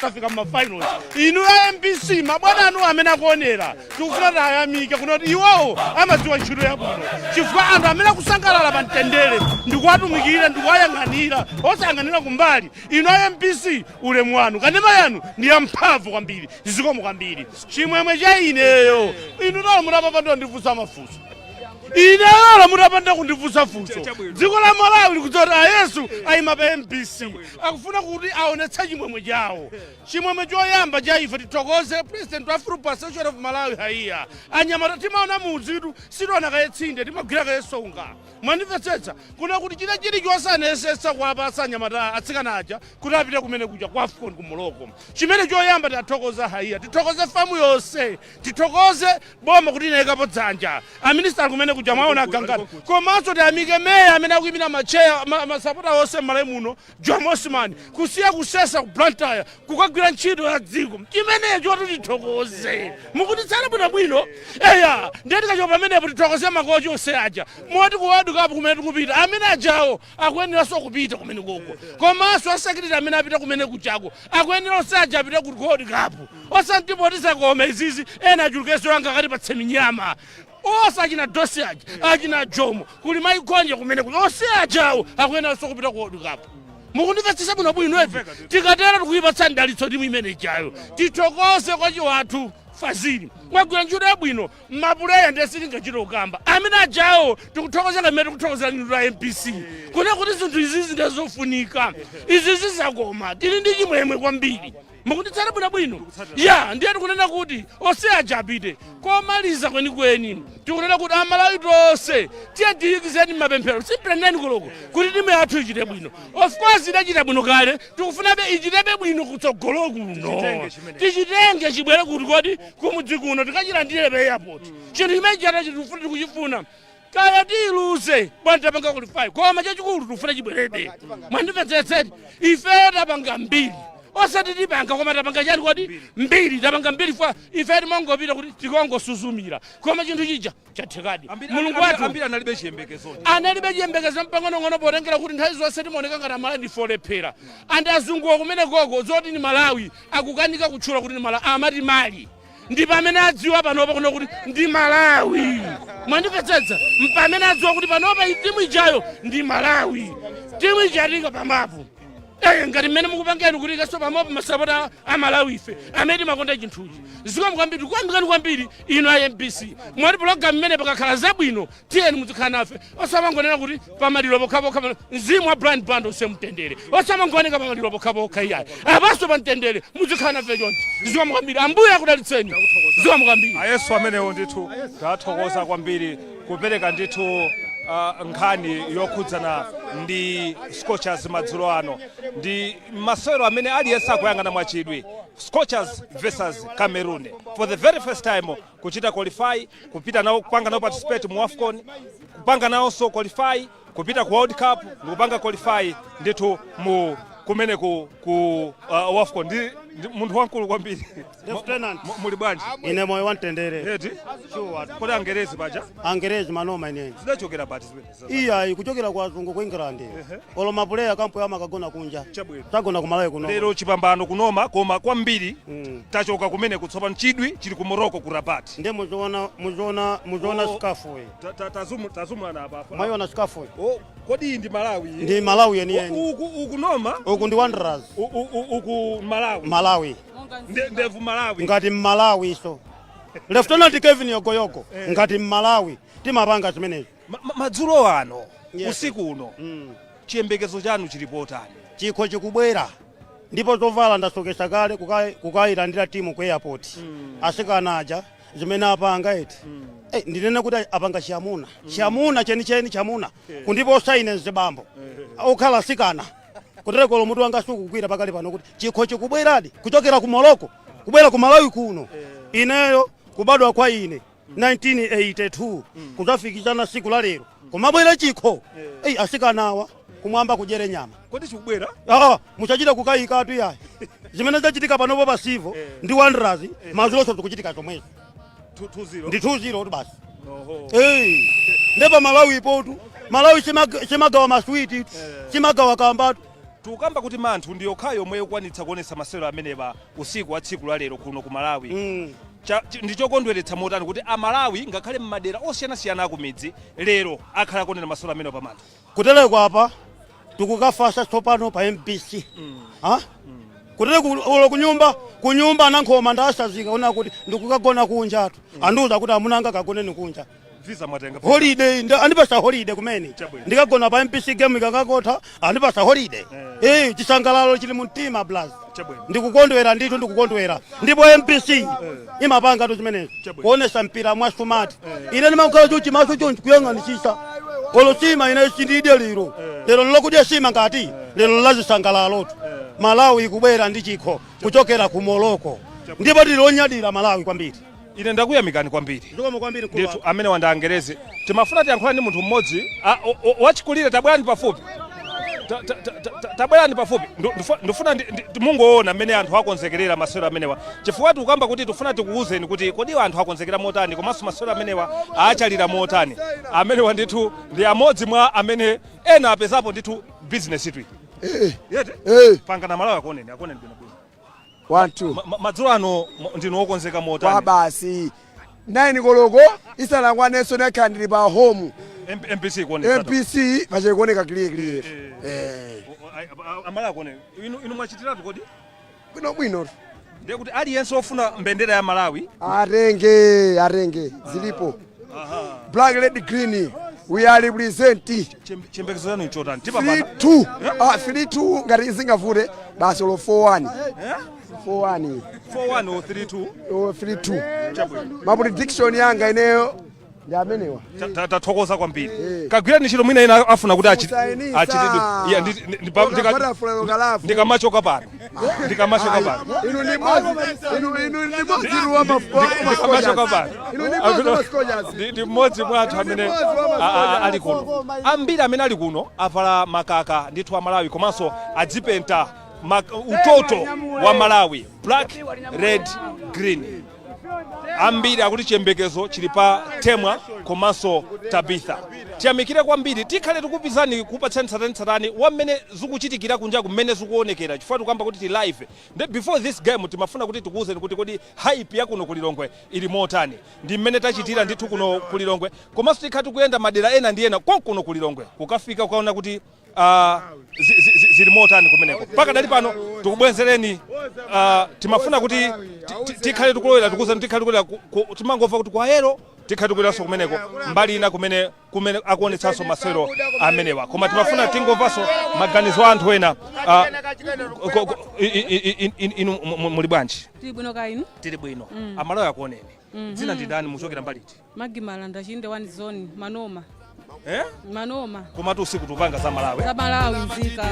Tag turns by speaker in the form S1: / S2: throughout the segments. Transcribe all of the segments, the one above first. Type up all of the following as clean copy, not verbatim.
S1: Tafika ma finals. Inu ya MBC, mabwana anu amene akuonera, tikufuna tayamike kunoti iwowo amadziwa ntchito yabwino, chifukwa anthu amene akusangalala pa mtendere ndikuwatumikira, ndikuwayang'anira, osayang'anira kumbali. Inu a MBC, ulemu wanu, kanema yanu ndi yamphamvu kwambiri. Zikomo kwambiri. Chimwemwe cha ineyo, inu nalo mutapapanda kundifunsa mafunso, ineyo mutapanda kundifunsa funso, dziko la Malawi likudziwa kuti ayesu ayima pa MBC, akufuna kuti aonetse chimwemwe chawo. Chimwemwe choyamba cha ife, tithokoze president wa Football Association of Malawi. Haiya, anyamata timaona mudzitu, sitiona kaye tsinde, timagwira kaye songa. Mwandimvetsetsa? Kuna kuti china chilichonse anayesetsa kuwapatsa anyamata, atsikana aja, kuti apite kumene kuja ku AFCON ku Morocco. Chimene choyamba tathokoza Haiya, tithokoze FAM yonse, tithokoze boma kuti inayikapo dzanja, aminista ali kumene kuja, mwaona gangata. Komanso tiyamike meya amene akuyimira macheya masapota onse m'Malawi muno, Jomo Osman, kusiya kusesa ku Blantyre kukagwira ntchito ya dziko. Chimenecho tithokoze. Mukutitsala bwinobwino? Eya, ndiye tikachoka pamenepo tithokoze makochi onse aja, moti ku World Cup kumene tikupita, amene ajawo akuyeneranso kupita kumene koko. Komanso a security amene apita kumene kuchako akuyenera onse aja apite ku World Cup, osantipotisa koma izizi ena achulukenso anga akati patse minyama onse, achina Dosi aja, achina Jomo, kuli maikonje kumene kuti onse ajawo akuyeneranso kupita ku World Cup. Mukundimvetsetsa bwinobwino ife? Tikatero tikuyipatsa mdalitso timu imene ijayo. Tithokoze kochi wathu Fazili, mwagwira ntchito yabwino. Mapuleya ndiye sitingachite kukamba, amene ajawo tikuthokoza ngamene tikuthokozera inu la MBC, kuna kuti zinthu izizi ndizofunika, izi zizakoma. Tili ndi chimwemwe kwambiri. Mukunditsata bwinobwino? Ya, ndiye tikunena kuti onse aja apite. Komaliza kwenikweni, tikunena kuti Amalawi tonse tiye tiyikizeni mapemphero simpre 9 koloko kuti timu yathu ichite bwino. Of course idachita bwino kale, tikufunabe ichitebe bwino kutsogolo kuno.
S2: Tichitenge chimene.
S1: Tichitenge chibwere kuti kodi kumudzi kuno tikachilandire pa airport. Chinthu chimene chatachi tikufuna, tikuchifuna. Kaya tiluze bwana, tapanga qualify, koma chachikulu tikufuna chibwerebe. Mwandimvetsetseti? Ifeyo tapanga mbiri, osati tipanga, koma tapanga chani kodi? Mbiri, tapanga mbiri. Fa ife timangopita kuti tikongosuzumira, koma chinthu chija chathekadi. Mulungu wathu.
S2: Ambiri analibe chiyembekezo.
S1: Analibe chiyembekezo mpang'onong'ono, potengera kuti nthawi zonse timaoneka ngati Amalawi ndife olephera. Andi azunguwa kumene koko zoti ni Malawi akukanika kutchula kuti ni Malawi, amati Mali. Ndi pamene adziwa panopa kuno kuti ndi Malawi. Mwandimvetsetsa? Mpamene adziwa kuti panopa timu ijayo ndi Malawi, timu ijatika pamapu. Ngati mmene mukupangeni kuti ikaso pamapu masapota a Malawi, ife amene timakonda chinthuchi. Zikomo kwambiri, tikuyamikani kwambiri inu a MBC. Mwati pulogalamu imene pakakhala zabwino, tiyeni muzikhala nafe, osamangonena kuti pamaliro pokhapokha. Mzimu wa Brian Banda usemtendere, osamangooneka pamaliro pokhapokha iyayi, apanso pamtendere muzikhala nafe chonchi. Zikomo kwambiri, Ambuye akudalitseni. Zikomo kwambiri.
S2: Ayesu amenewo ndithu, tathokoza kwambiri kupereka ndithu nkhani yokhudzana ndi Scorchers madzulo ano ndi masewero amene aliyense akuyang'ana mwachidwi, Scorchers versus Cameroon. For the very first time kuchita qualify kupita nawo, kupanga nawo participate mu AFCON, kupanga nawonso qualify kupita ku World Cup, ndikupanga qualify ndithu mu kumene ku AFCON. Ndi munthu wamkulu kwambiri.
S3: Lieutenant.
S2: Muli bwanji?
S3: Ine moyo wamtendere.
S2: Eti?
S3: Sure.
S2: Kodi Angerezi paja?
S3: Angerezi manoma inene.
S2: Zidachokera pati zimene?
S3: Iya, kuchokera kwa azungu ku England. Olo mapuleya kampo amakagona kunja.
S2: Chabwino.
S3: Tagona kumalawi kuno.
S2: Lero chipambano kunoma, koma kwambiri tachoka kumene kutsopano chidwi chili ku Morocco, ku Rabat.
S3: Nde muziona, muziona, muziona.
S2: Oh.
S3: Scarf iyi.
S2: Tazumulana apa.
S3: Mwayiona scarf iyi?
S2: Oh, kodi iyi ndi Malawi?
S3: Ndi Malawi yeniyeni.
S2: Uku noma.
S3: Uku ndi Wanderers.
S2: Uku Malawi.
S3: Malawi.
S2: Ndevu Malawi.
S3: Ngati Mmalawi iso, Lieutenant Kevin Yogoyogo, ngati Mmalawi timapanga zimenezi.
S2: Madzulo ano, usiku uno, chiyembekezo chanu chili potani?
S3: Chikho chikubwera, ndipo zovala ndasokesa kale kukayilandira timu ku airport. Asikana aja zimene apanga eti, ndinene kuti apanga chiyamuna, chiyamuna chenicheni, chamuna kundiposa ine mzibambo okhala asikana kuterekolo. Mutu wanga sukugwira pakali pano kuti chikho chikubweradi kuchokera ku Morocco kubwera ku Malawi kuno. Ineyo kubadwa kwa ine 1982 kudzafikizana siku la lero kumabwera chikho. Ei, asikanawa, kumwamba kudyere nyama.
S2: Kodi chikubwera?
S3: Ah, musachita kukayikatu yayi. Zimene zachitika panopo pa Civo ndi Wanderers, madzuloso zikuchitika zomwezo.
S2: 2-0.
S3: Ndi 2-0 tu basi.
S2: Oho.
S3: Hey, ndipo Malawi ipotu, Malawi simagawa maswiti, simagawa kambatu.
S2: Tikukamba kuti Manthu ndi yokhayo yomwe ikukwanitsa kuonetsa masewero amenewa usiku wa tsiku la lero kuno ku Malawi. Ndi chokondweretsa motani kuti Amalawi ngakhale m'madera osiyanasiyana akumidzi lero akhala akuonera masewero amenewa pa Manthu?
S3: Kutereko apa tikukafasa tsopano pa MBC. Ha? Kutereko ulo kunyumba, kunyumba anankhoma ndasazika ona kuti ndikukagona kunjatu. Andiuza kuti amunanga kagoneni kunja.
S2: Visa mwatenga?
S3: Holiday andipasa holiday kumene.
S2: Chabwino.
S3: Ndikagona pa MBC game ikakakotha andipasa holiday. Chisangalalo chili mumtima, blazi.
S2: Chabwino.
S3: Ndikukondwera ndithu, ndikukondwera. Ndipo MBC imapanga tu zimenezo.
S2: Chabwino.
S3: Kuonesa mpira mwa smart. Ine ndimakhala chonchi, maso chonchi, kuyang'anisisa. Olo sima ine sindidye lero. Lero nlokudya sima ngati lero lazisangalalotu. Malawi ikubwera ndi chikho kuchokera ku Morocco. Ndipo tilonyadira Malawi kwambiri.
S2: Ine ndakuyamikani kwambiri.
S3: Zikomo kwambiri, mkulu
S2: Ndithu
S3: wanga.
S2: amene wanda angerezi timafuna tiyankhula ndi munthu mmodzi wachikulire. Tabwerani pafupi. Tabwerani pafupi. Ndifuna mungoona mmene anthu akonzekerera masewero amenewa, chifukwa tikukamba kuti tifuna tikuwuzeni kuti kodi anthu akonzekera motani komanso masewero amenewa achalira motani. Amenewa ndithu ndi amodzi mwa amene ena apezapo ndithu business itwi yete. Pangana Malawi akuoneni, akuoneni bwinobwino.
S4: One, two.
S2: Madzulo ano ndinu wokonzeka
S4: Kwa
S2: motani?
S4: basi, 9 koloko isanakwanenso nekhala ndili pa home.
S2: MBC ikuonetsa?
S4: MBC pachikuoneka clear clear.
S2: Amalawi akuoneni. Inu mwachitiratu kodi?
S4: Bwino bwino.
S2: Ndiye kuti aliyense ofuna mbendera ya Malawi
S4: Atenge, atenge, zilipo. Black, red, green. We are represent.
S2: Chiyembekezo chanu nchotani? Tipambana?
S4: 3-2. Ah, 3-2 ngati zingavute basi, olo 4-1. 4-1.
S2: 4-1 or 3-2?
S4: Or 3-2.
S2: Chabwino.
S4: Ma prediction yanga ineyo ndi amenewa.
S2: Tathokoza kwambiri. Kagwirani ntchito. Mwina ena afuna kuti
S4: Usayinisa.
S2: achitidwe. Iya,
S4: Butterfly ukalafu.
S2: Ndikamachoka pano, ndikamachoka pano.
S4: Inu ndi mmodzi, inu ndi mmodzi wa
S2: Ndikamachoka pano.
S4: Inu ndi mmodzi wa Scorchers.
S2: Ndi mmodzi mwa anthu amene
S4: Ndi mmodzi wa
S2: ali kuno. Ambiri amene ali kuno avala makaka ndithu a Malawi komanso adzipenta utoto wa Malawi, black, red, green. Ambiri akuti chiyembekezo chili pa Temwa komanso Tabitha. Tiyamikire kwambiri. Tikhale tikupizani, kupatsani tsatanetsatane wa mmene zikuchitikira kunja, kumene zikuonekera, chifukwa tikuyamba kuti tili live. Nde before this game timafuna kuti tikuwuzeni kuti kodi hype ya kuno ku Lilongwe ili motani. Ndi mmene tachitira ndithu kuno ku Lilongwe, komanso tikhala tikuyenda madera ena ndi ena konkuno ku Lilongwe kukafika kukaona kuti zili motani kumeneko. Pakadali pano tikubwenzereni. Timafuna kuti tikhale tikulowera, tikuwuzani, tikhale tikulowera timangomva kuti kwayero tikhale tikuloweranso kumeneko mbali ina kumene akuonetsanso masewero amenewa, koma timafuna tingomvanso maganizo a anthu ena. Inu muli bwanji?
S5: Tili bwino, ka inu?
S2: Tili bwino. Amalawi akuoneni. Dzina ndi ndani, muchokera mbali iti?
S5: Magi Malanda, Chinde 1 zone, Manoma.
S2: Eh?
S5: Manoma.
S2: Komatu usiku tupanga za Malawi.
S5: Za Malawi, nzika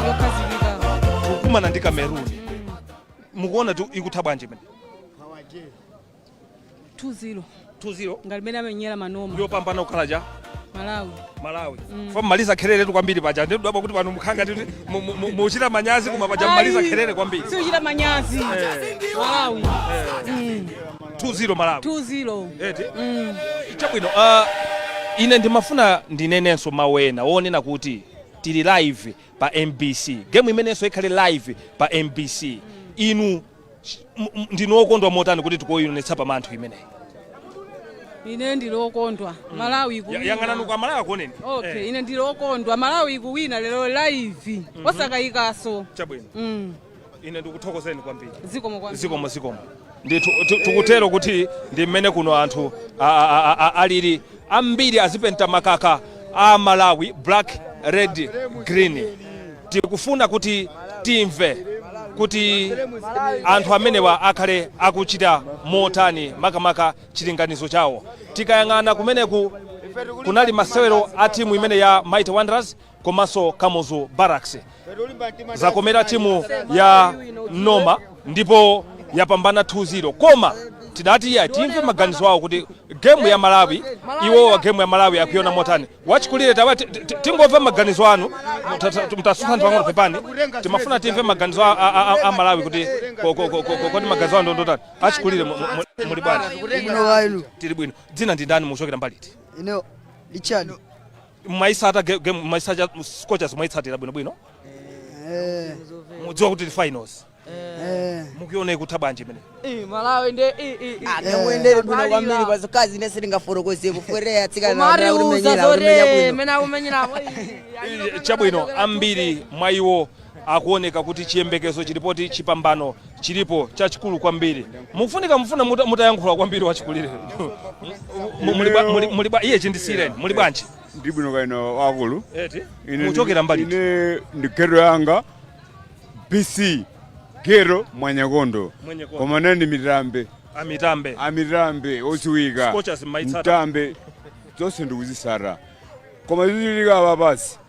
S5: yokhazikika.
S2: Kukumana ndi Cameroon, mukuona tu ikutha bwanji imene?
S5: 2-0.
S2: 2-0.
S5: Ngati mene amenyera Manoma.
S2: Yopambana kukhala cha?
S5: Malawi.
S2: Malawi. Fa mmaliza kherere tu kwambiri paja. Ndidabwa kuti pano mukhanga titi muchita manyazi, koma paja mmaliza kherere kwambiri.
S5: Siuchita manyazi, Malawi.
S2: 2-0 Malawi.
S5: 2-0.
S2: Eti? Chabwino. Ine ndimafuna ndinenenso mawu ena wonena kuti tili live pa MBC, game imenenso ikhale live pa MBC. Inu ndinu okondwa motani kuti tikuionetsa pa Manthu imeneyi?
S5: Ine ndili okondwa, Malawi ikuwina.
S2: Yang'anani kwa Malawi akuoneni.
S5: Okay. Ine ndili okondwa, Malawi ikuwina lero live, osakayikaso.
S2: Chabwino. Ine ndikuthokozeni kwambiri.
S5: Zikomo kwambiri.
S2: Zikomo, zikomo ndithu. Tikutero kuti ndi mmene kuno anthu alili. Ambiri azipenta makaka a Malawi, black, red, green. Tikufuna kuti timve kuti anthu amenewa akhale akuchita motani, makamaka chilinganizo chawo. Tikayang'ana kumeneku kunali masewero a timu imene ya Mighty Wanderers komanso Kamuzu Barracks. Zakomera timu ya Noma ndipo yapambana 2-0, koma tidati iya timve maganizo awo kuti game ya Malawi, iwowa game ya Malawi akuiona motani. Wachikulire, tawa tingomva maganizo anu. Mtasuthani pang'ono, pepani. Timafuna timve maganizo a Malawi kuti kodi maganizo anu ndotani. Achikulire, muli bwanji?
S6: Bwino, kainu?
S2: Tili bwino. Dzina ndi ndani, muchokera mbaliti?
S6: Ine Richard.
S2: Mwaisata game? Mwaisata Scorchers, mwaitsatira bwinobwino?
S6: Eh.
S2: Mudziwa kuti ndi finals?
S6: Eh.
S2: Mukuiona ikutha bwanji imene?
S5: Eh, Malawi nde
S7: Ndamuyendere bwino kwambiri pazokazi ine sindingafotokoze kufuerera atsikana
S5: Kumariuza zore mene akumenyeramo.
S2: Chabwino, ambiri mwa iwo akuoneka kuti chiyembekezo chilipoti, chipambano chilipo chachikulu kwambiri. Mukufunika mufuna mutayankhula kwambiri wachikulire. Muli iye chindisireni, muli bwanji?
S8: Ndi bwino kaino wakulu.
S2: Eti?
S8: Ine
S2: Muchokera mbali?
S8: Ine ndi ghetto yanga BC ghetto Mwanyakondo.
S2: Mwanyakondo.
S8: Koma nene ndi mitambe.
S2: Amitambe.
S8: Amitambe odziwika.
S2: Scorchers mmaitsata?
S8: Mtambe zonse ndikuzisata, koma zichitika apa pasi,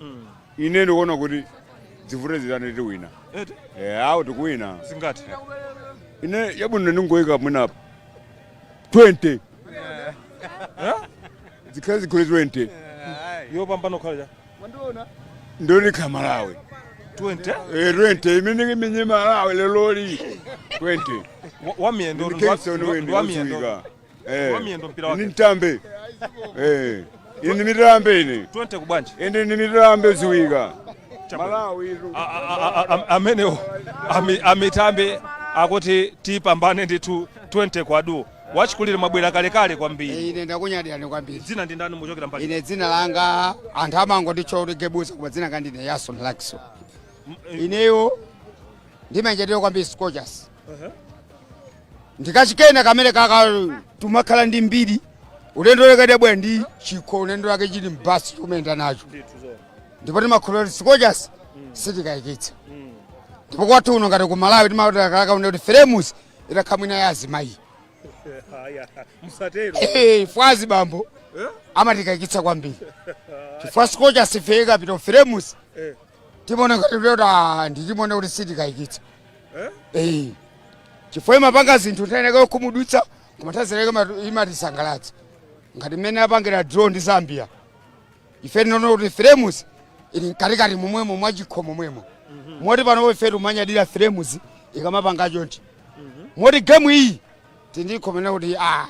S8: ine ndikuona kuti zivute zitani, tiwina.
S2: Eti?
S8: Eh, awo tikuwina.
S2: Zingati?
S8: Ine yabwino ndingoyika mwina 20.
S2: Eh?
S8: Zikhale zikhule 20.
S2: Yopambana okhala cha?
S8: Ndionikha Malawi.
S2: 20?
S8: Eh, 20 imene imenye Malawi leloli 20.
S2: Wamiyendo.
S8: Ndi Kingston weni.
S2: Wamiyendo.
S8: Odziwika. Eh.
S2: Wamiyendo mpira wake.
S8: Ndi mtambe. Eh. Ine ndi mitambe ine.
S2: 20 kubwanji?
S8: Ine ndi mitambe ziwika. Malawi iru.
S2: Amenewo amitambe akuti tipambane ndithu 20 kwadu. Wachikulire, mwabwera kalekale kwambiri.
S9: Ine ndakunyadirani kwambiri.
S2: Dzina ndi ndani, muchokera mbali?
S9: Ine dzina langa anthu amangonditcha kuti Gebuza, koma dzina langa ndine Yason Lakso. Ineyo ndimanjetero kwambiri Scorchers. Ndikachikena kamene kaka tumakhala ndi mbiri, ulendo lake bwera ndi chikho, ulendo lake chili mbasi chikumenda nacho, ndipo timakhulupirira kuti Scorchers sitikayikitsa. Ndipo kwathu uno ngati ku Malawi timakaona kuti Flames itakhala mwina ya azimayi.
S2: Musatero.
S9: Eh, fwazi bambo amatikayikitsa kwambiri chifukwa Scorchers ifeka pito Flames timaona ngati kuti ndichimone kuti sitikayikitsa. Eh, chifukwa imapanga zinthu nthawi kumudutsa, koma nthawi imatisangalatsa ngati mmene apangira draw ndi Zambia. Ife tinaona kuti Flames ili mkatikati momwemo mwachikho momwemo, moti pano ife timanyadira Flames ikamapanga chonchi, moti game iyi tindikhomena kuti ah.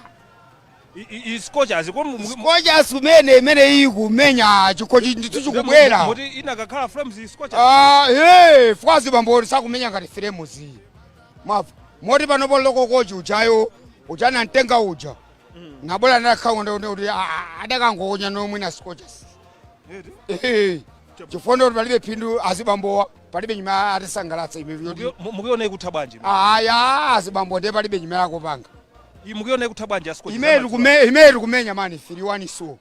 S2: Scorchers?
S9: Scorchers umene imene iyi kumenya chikho ndithu chikubwera.
S2: Moti inakakhala Flames, Scorchers?
S9: Ah, eh, fwazi bambo sakumenya ngati Flames iyi, mwabva? Moti panopo local coach ujayo uchana mtenga uja nabwera ndakhaonda kuti adakangonya nomwe na Scorchers. Eh, chifukwa kuti palibe phindu, azibambowa palibe nyuma atisangalatsa ime yoti.
S2: Mukuiona ikutha bwanji?
S9: Aya, azibambo ndiye palibe nyuma yakupanga.
S2: Mukuiona ikutha bwanji ya Scorchers?
S9: Imene tikumenya mani 3-1, so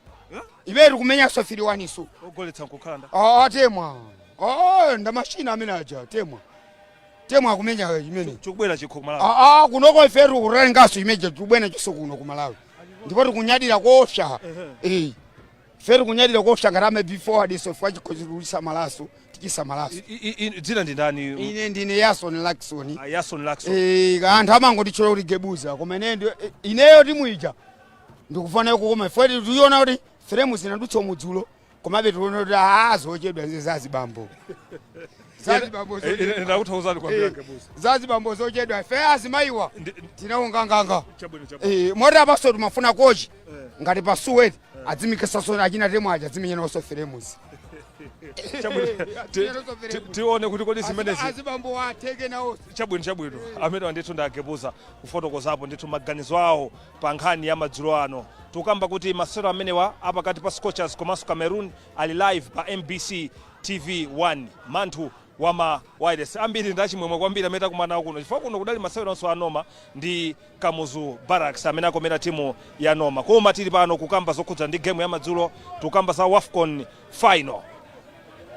S9: imene tikumenya so 3-1 so.
S2: Ogoletsa nkukhala nda?
S9: Ah, Temwa. Ah, ndamashina amene aja Temwa. Temwa akumenya imene.
S2: Chikubwera chikho kumalawi.
S9: Ah, ah, kunoko ifetu kutalengaso imeje tubwena chonse kuno ku Malawi. Ndipo tikunyadira kosha. Eh. Fetu kunyadira kosha ngati ame before adiso fwa chikho chisamalaso, tichisamalaso.
S2: Dzina ndi ndani?
S9: Ine ndine Yason Lakson.
S2: Ah, Yason Lakson.
S9: Eh, anthu amangonditchula kuti Gebuza, koma ine ndi ineyo timu ija ndikufana kukoma ife tiona kuti Flames zinadutsa mudzulo, komabe tiona kuti ah, zochedwa nze zazibambo. Zazibambo zochedwa.
S2: Ndakuthokozani kwambiri.
S9: Eh,
S2: Gebuza.
S9: Zazibambo zochedwa, ife azimayiwa tinaunganganga.
S2: Chabwino, chabwino.
S9: Eh, moti apaso timafuna coach ngati pasuweti adzimikisaso achina Temwa aja adzimenyanso Flames.
S2: Chabwino. Tione kuti kodi zimenezi
S9: Azibambo ateke nawo.
S2: Chabwino, chabwino. Amene ndithu ndagebuza kufotokozapo ndithu maganizo awo pa nkhani ya madzulo ano. Tikukamba kuti masewero amenewa apakati pa Scorchers komanso Cameroon ali live pa MBC TV 1, manthu wama wireless. Ambiri ndi achimwemwe kwambiri amene takumana nawo kuno, chifukwa kuno kudali maseweronso a Noma ndi Kamuzu Barracks amene akomera timu ya Noma. Koma tili pano kukamba zokhudza ndi game ya madzulo. Tikukamba za WAFCON final,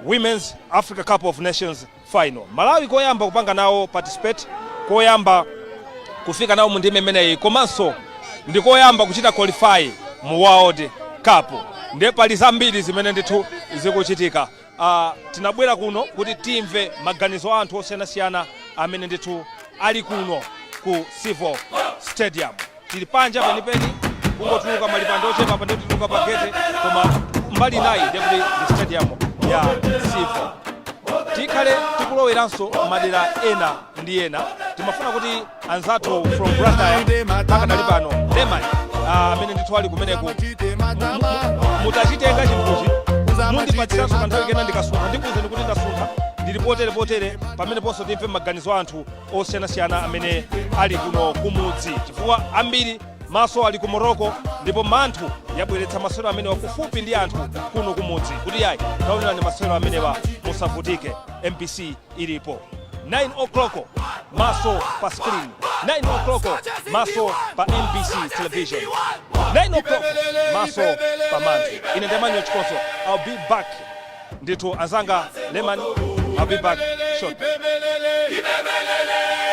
S2: Women's Africa Cup of Nations final. Malawi koyamba kupanga nawo participate, koyamba kufika nawo mu ndime imeneyi, komanso ndi koyamba kuchita qualify mu World Cup. Ndiye pali zambiri zimene ndithu zikuchitika. Tinabwera kuno kuti timve maganizo a anthu osiyanasiyana amene ndithu ali kuno ku Civil Stadium. Tili panja penipeni, kungotuluka malipando ochepa pa ndituluka pa gate, koma mbali inayi ndiye kuti ndi stadium ya Civil. Tikhale tikuloweranso madera ena ndi ena. Timafuna kuti anzathu from Blantyre pakanali pano Lemani amene ndithu ali kumeneku, mutachitenga chinthuchi mundipatsiranso kanthawi kena. Ndikasuntha ndikuwuzeni kuti ndasuntha. Ndili potere potere pameneponso timve maganizo anthu osiyanasiyana amene ali kuno kumudzi, chifukwa ambiri maso ali ku Morocco, ndipo Manthu yabweretsa masewero amenewa kufupi ndi anthu kuno kumudzi kuti yayi, taonerani masewero amenewa, musavutike, MBC ilipo. 9 o'clock maso pa screen, 9 o'clock maso pa MBC Television, 9 o'clock maso pa Manthu. Ine ndi Emmanuel Chikonso. I'll be back ndithu, anzanga Leman. I'll be back short.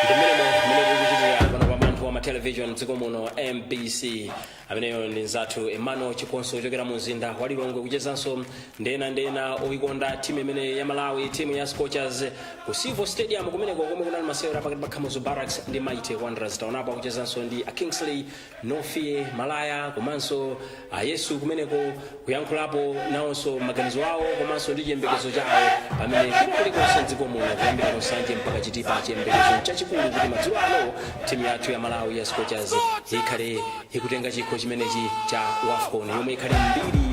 S6: Ndimenemo mmene tikuchitira pano pa Manthu wa Television mdziko muno, MBC. Ameneyo ndi nzathu Emmanuel Chikonso kuchokera mu mzinda wa Lilongwe, kuchezanso ndena ndena oyikonda timu imene ya Malawi, timu ya Scorchers, ku Civo Stadium kumeneko komwe kunali masewera pakati pa Kamuzu Barracks ndi Mighty Wanderers. Taonapo akuchezanso ndi a Kingsley Nofie Malaya komanso a Yesu kumeneko, kuyankhulapo nawonso maganizo awo komanso ndi chiyembekezo chawo, pamene kwina kulikonse mdziko muno, kuyambira ku Nsanje mpaka Chitipa, chiyembekezo chachikulu kuti madzulo ano timu yathu ya Malawi ya Scorchers ikhale ikutenga chikho chimenechi cha WAFCON, yomwe ikhale mbiri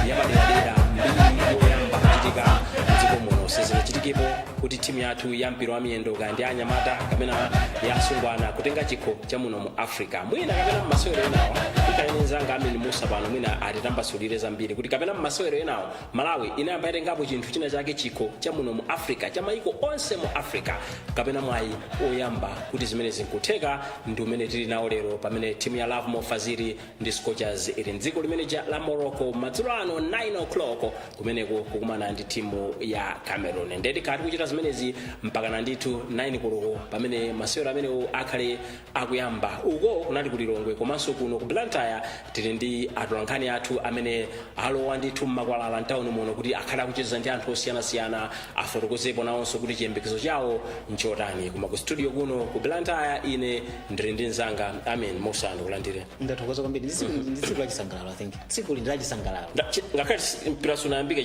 S6: yapaderadera, mbiri yoyamba kuchitika mdziko muno. Sizinachitikepo kuti timu yathu ya mpira wa miyendo, kaya ndi anyamata kapena ya asungwana, kutenga chikho cha muno mu Africa. Mwina kapena mmasewero enawa ikhale nzanga amene Musa pano, mwina atitambasulire zambiri kuti kapena mmasewero enawo Malawi inayamba yatengapo chinthu china chake, chikho cha muno mu Africa, cha maiko onse mu Africa, kapena mwayi oyamba kuti zimene zinkutheka ndi umene tili nawo lero, pamene timu ya Lovemore Fazili ndi Scorchers ili mdziko limene la Morocco madzulo ano 9 o'clock kumeneko kukumana ndi timu ya Cameroon. Ndeti khati kuchita zimenezi mpakana ndithu 9 koloko pamene masewero amenewo akhale akuyamba. Uko kunali ku Lilongwe, komanso kuno ku Blantyre tili ndi atolankhani athu amene alowa ndithu mmakwalala mtawuni muno kuti akhale akucheza ndi anthu osiyanasiyana, afotokozepo nawonso kuti chiyembekezo chawo nchotani. Koma ku studio kuno ku Blantyre ine ndili ndi mzanga Amen Musa. Ndikulandire.
S10: Ndathokoza kwambiri. Ndi tsiku la chisangalalo. I think tsiku li ndi la chisangalalo.
S6: Ngakhale mpira sunayambike,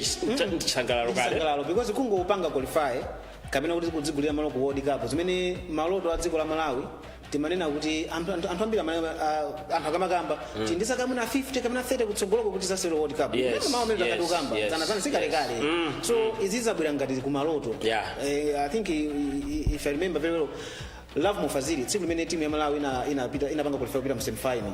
S6: chisangalalo kale.
S10: Chisangalalo because kungopanga qualify kapena kuti kudzigulira malo ku World Cup, zimene maloto a dziko la Malawi timanena kuti anthu ambiri anthu akamakamba ti ndi zaka mwina 50 kapena 30 kutsogoloko kuti zasewera World Cup. Mawu amene takati ukamba zanazana sikalekale, so izi zabwera ngati kumaloto. I think if I remember very well, Lovemore Fazili, tsiku limene timu ya Malawi inapita, inapanga qualify kupita mu semi final.